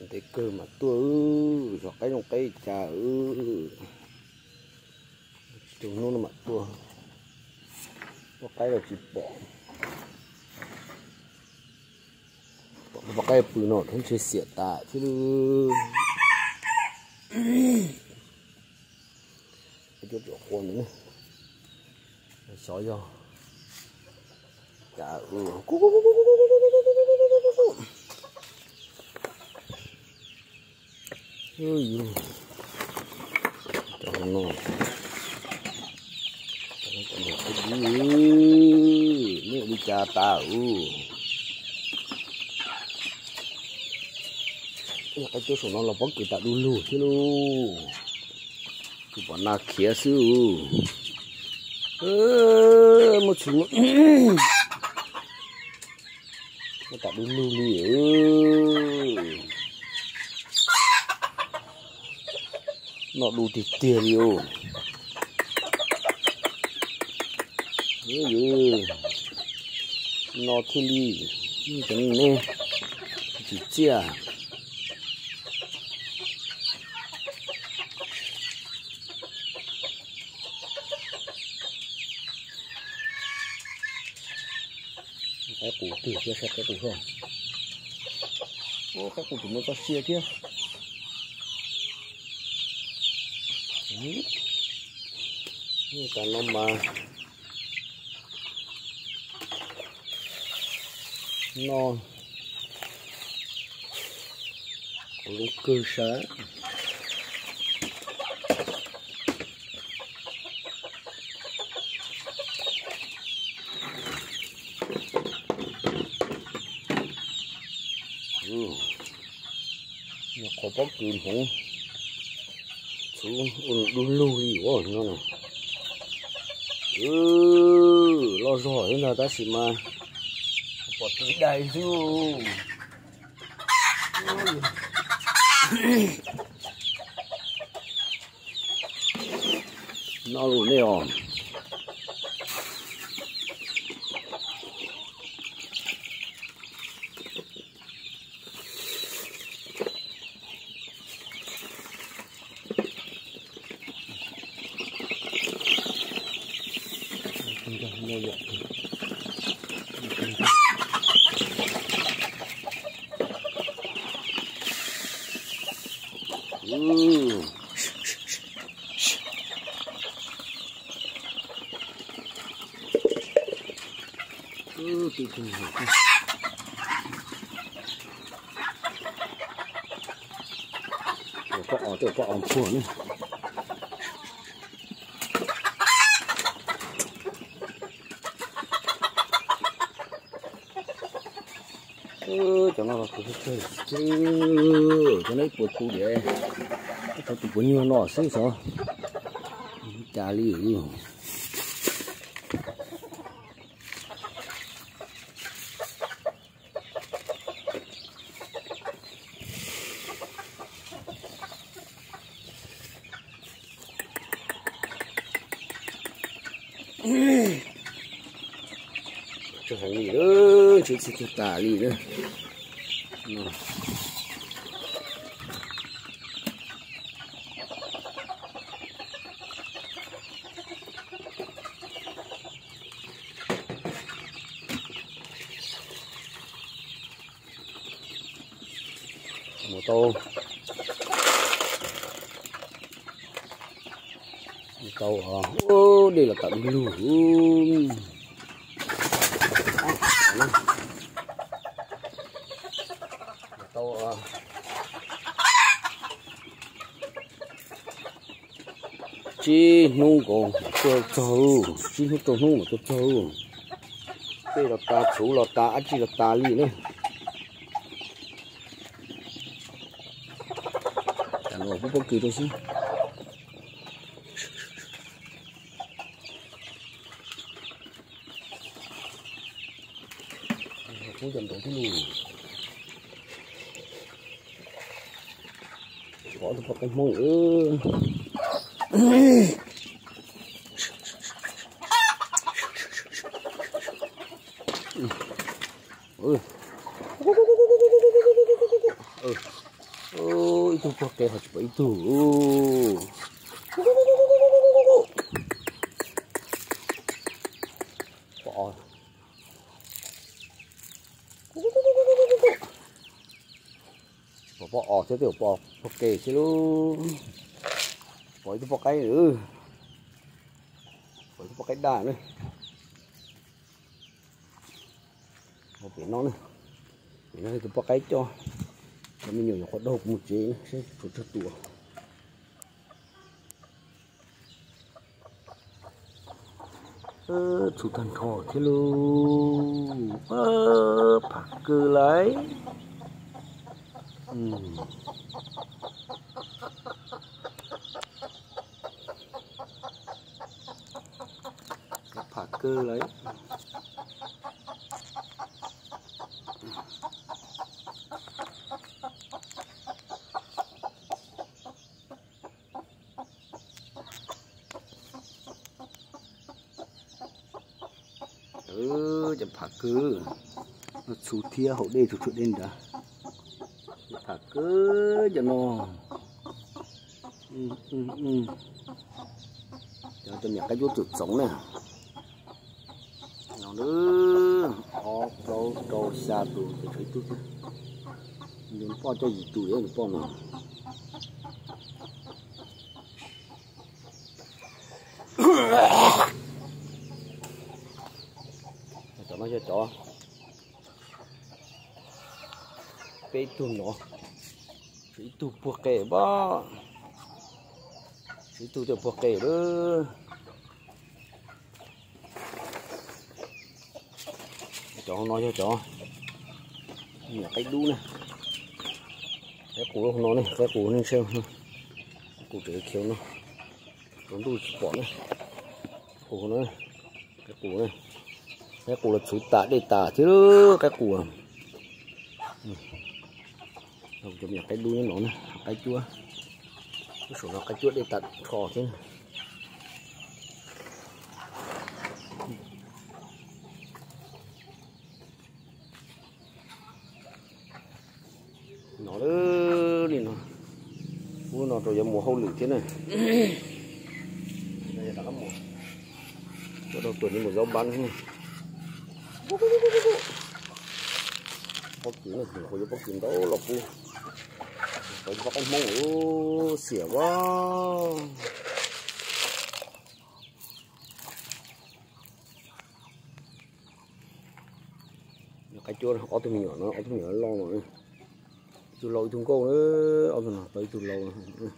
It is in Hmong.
Peb kawg mam tuaj, xyov qaib zoo qaib cas, tus hnub no mam tuaj, tuaj qaib los tsis pom, pom qaib pw no thiab ntshe xiam tas thiab. Cuab tsum qhua ntawd, xyov yog cas. Cov no, neb ua li cas tas ub. Qaib cuab saum no los pob kws tas du lug thiab lauj. Tsis pom nas khiav xwb. Muaj txhuv, muaj tas du lug li. Noj du tiag tiag li os. No thiaj li, cov nej tsis txiaj. Qaib qus twg thiab, saib qaib qus soj. Ua qaib qus tseem muaj txoj sia thiab. Tas no mas no kuv zoo kawg sab. Qhov pob kws hmoov txhuv du lug li no. Loj zog thiab ntag tab sis mas pom tw dai xwb. Noj lus nej os. Pob os, pob os puag ne. Cov no los kuv, cov no ib puas tu diam, ib thov tus puas nyuag no xwb xyov cas li. Tsis heev li, tsis txi tug tas li na. Mus tau, mus tau, dej los tas du lug. Mus tau, tsib hnub nkaus tuaj txog, tsib hnub rau hnub mas tuaj txog. Dej los tas, txhuv los tas, dab tsi los tas li na. Tam no pub pob kws rau xwb. Pub cov ntaub tib lus. Pom tus poj qaib Hmoob. Ib tug puag qe ho tsis pom ib tug. Pom os. Tsis pom poj os thiab, twb pom puag qe xwb lub. Pom ib tug poj qaib, pom ib tug poj qaib daj na. Pem no na, pem no ib tug poj qaib coj cov me nyuam yuav qhuav daug kuv mus tsev seb tshuav tsawg tus. Txhuv tag nrho thiab lauj. Pham kawg lauj. Pham kawg lauj. Cov pham kawg, txhuv thiab haus dej tsuag tsuag dej nrad. Pham kawg cov no. Cov, cov me nyuam qaib cuab txoom txoov na. No, ob plaub rau xya tus ces tshuav ib tug thiab. Nws poj coj yim tus, yus poj no. Cov no yog cov peb tug no, tshuav ib tug puag qe pab, tshuav ib tug coj puag qe lawm. Cov no yog cov me nyuam qaib dub na. Qaib qus no ne, qaib qus ne, qaib qus tseem khiav no, tsaus ntuj tsis pom ne. Qaib qus no, qaib qus, qaib qus los txhuv tas dej tas thiab qaib qus. Cov me nyuam qaib dub no ne, qaib cuab, lub saum no qaib cuab dej tas nrho thiab. No li no, ub no rau yuav mus hauj lwm thiab na. Coj rau tuam ni mus zaub npab thiab. Pob kws no, nyuam qhuav yuav pob kws ntau los pub. Tau pob qaib Hmoob xiam ua. Qaib cuab ob tug me nyuam no, ob tug me nyuam loj no, ib tug laus ib tug nkauj, ob tug no tau ib tug laus no.